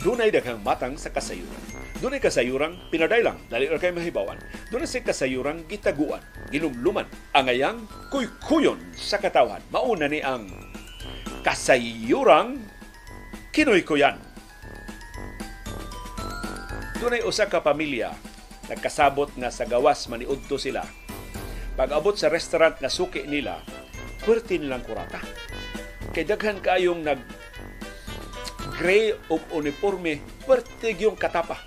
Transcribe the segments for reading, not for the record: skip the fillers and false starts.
Dunay daghang matang sa kasayuran. Dunay kasayurang pinadaylang, dali ra kay mahibawan. Dunay sa kasayurang gitaguan, ginumluman, angayang kuykuyon sa katawhan. Mauna ni ang kasayurang kinuykuyan. Dunay usa ka pamilya nagkasabot nga sa gawas maniudto sila. Pag-abot sa restaurant nga suki nila, puwerte nilang kurata. Kay daghan kaayong nag gray og uniforme, puwerte gyung katapa.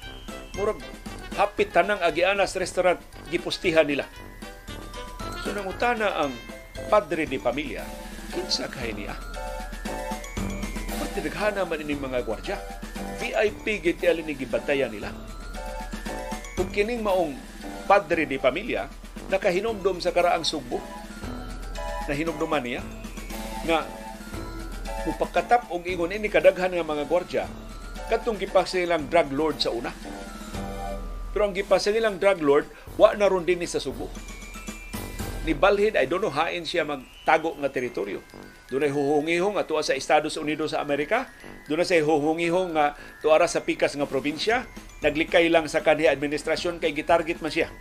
Murag hapit tanang agiana sa restaurant gipustihan nila. So nangutana ang padre ni pamilya, kinsa kay niya? Puwerte daghana man ining mga gwardiya. VIP gid ni gibantayan nila. Ug kining maong padre ni pamilya nakahinumdom sa karaang Sugbo. Nahinumduman niya nga mupakatap og ingon ini kadaghan nga mga gwardiya kadtong gipasilang drug lord sa una. Pero ang gipasilang drug lord wa na ron dinhi sa Subo. Ni balhin, I don't know, hain siya magtago nga teritoryo. Dunay huhungihong nga tuwa sa Estados Unidos sa Amerika, dunay say huhungihong nga tuara sa pikas nga probinsya, naglikay lang sa kanhi administrasyon kay gitarget man siya.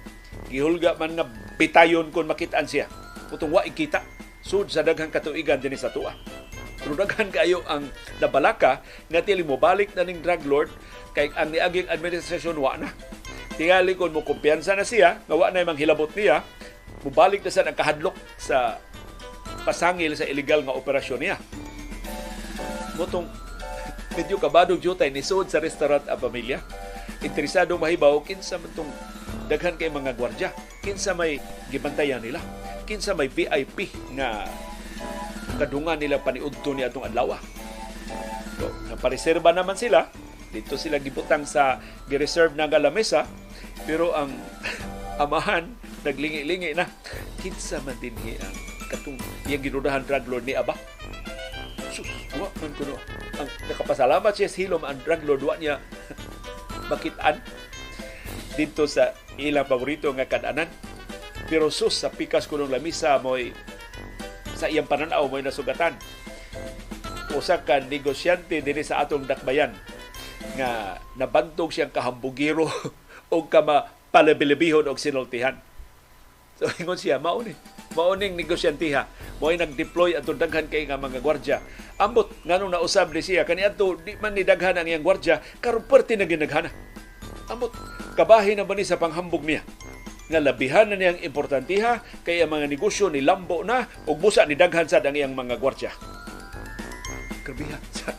Gihulga man nga bitayon kon makitaan siya. Putong wa ikita sud sa daghang katuigan dinhi sa tuwa. Pero daghan kayo ang nabalaka nga tili mo balik na ning drug lord kay ang niaging administrasyon wa na. Tingali kon mo kumpiyansa na siya nga wa na manghilabot niya, mubalik na sa nagkahadlok sa pasangil sa illegal nga operasyon niya. Motong medyo kabadog jutay nisod sa restaurant ang pamilya. Interesado mahibaw kinsa man tong daghan kay mga gwardiya, kinsa may gibantayan nila, kinsa may VIP nga kadungan nila paniudto ni atong adlaw. So, napareserba naman sila. Dito sila gibutang sa gi-reserve na nga lamesa, pero ang amahan naglingi-lingi na. Kinsa man dinhi ang katong iyang gidudahan drug lord ni aba? Sus, wa man kuno. Ang nakapasalamat siya sa hilom ang drug lord wa niya makitaan dito sa ilang paborito nga kadanan. Pero sus, sa pikas kunong lamisa mo'y sa iyang pananaw mo'y nasugatan. Usa ka negosyante dinhi sa atong dakbayan nga nabantog siyang kahambugiro o kama palabilibihon og sinultihan. So ingon siya, mao ni. Mao ning negosyantiha. Mo'y nag-deploy atong daghan kay nga mga gwardiya. Ambot nganong nausab ni siya kaniadto di man ni daghan ang iyang gwardiya, karon perti na ginaghana. Ambot kabahin na ba ni sa panghambog niya nga labihan na niyang importantiha kay ang mga negosyo ni lambo na ug busa ni daghan sad ang iyang mga gwardiya. Grabihan sa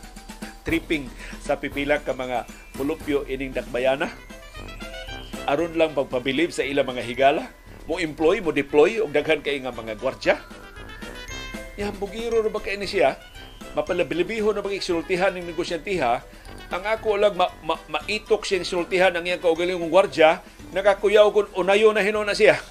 tripping sa pipila ka mga mulupyo ining dakbayana. Aron lang pagpabilib sa ilang mga higala, mo employ, mo deploy og daghan kay nga mga gwardiya. Ihambugiro ra ba kay ni siya? Mapalabilibihon na ba kay sultihan ning negosyantiha? Ang ako lang maitok siyang sultihan ang iyang kaugalingong gwardiya, nakakuyaw kung unayo na hinuon na siya.